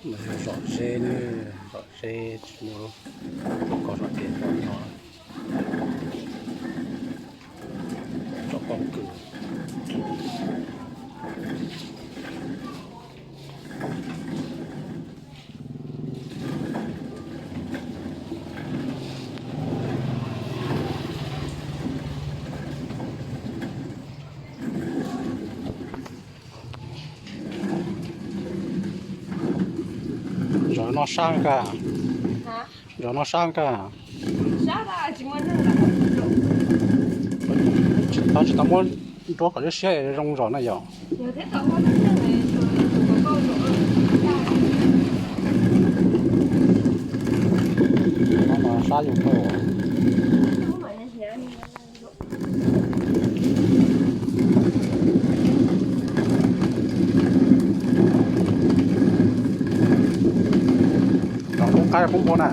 Zom zeb ne, zom zeb tsis muaj lub, koj zom zeb tau no, zom pob kws. Zom no sab kawg. Zom no sab kawg. Tsis tau, tsis tau muab nruab kom siab siab zoo zom na yom. No mas sab yus kawg. Zom poob qaib poob npua na.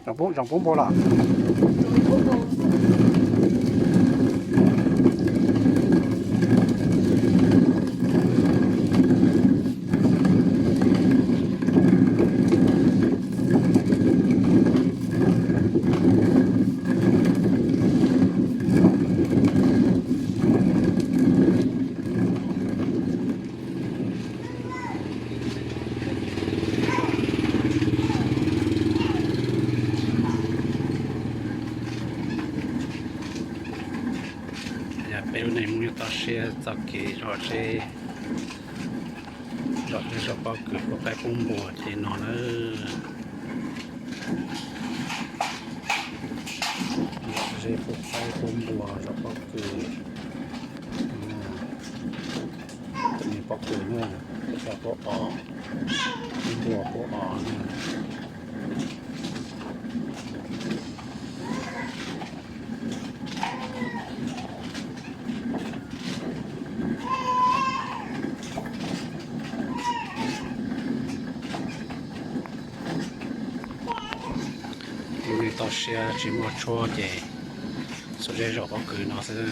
Zom poob, zom poob npua los. Yog peb lub neej Hmoob yuav toj siab txoj kev zom zeb, zom zeb zom pob kws pub qaib pub npua ces no na. Zom zeb pub qaib pub npua zom pob kws. Pob kws na, pob os, npua pob os na. Lub neej toj siab tsis muaj tshuaj ces zom zeb zom pob kws no xwb.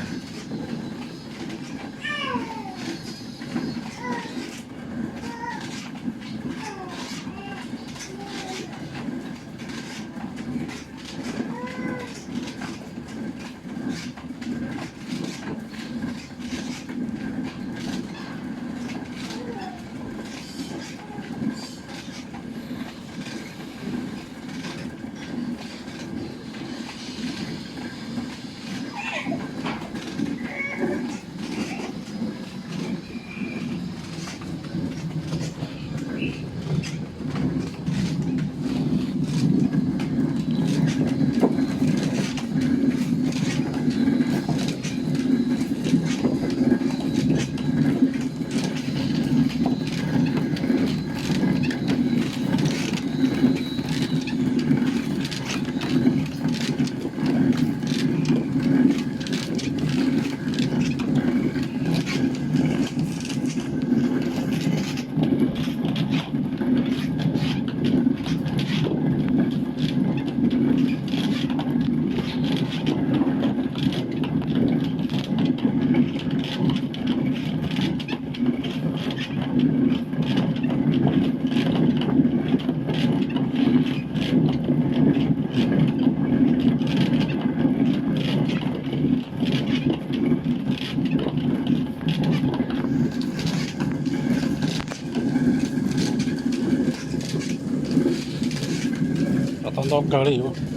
Cov tau ntau kawg li.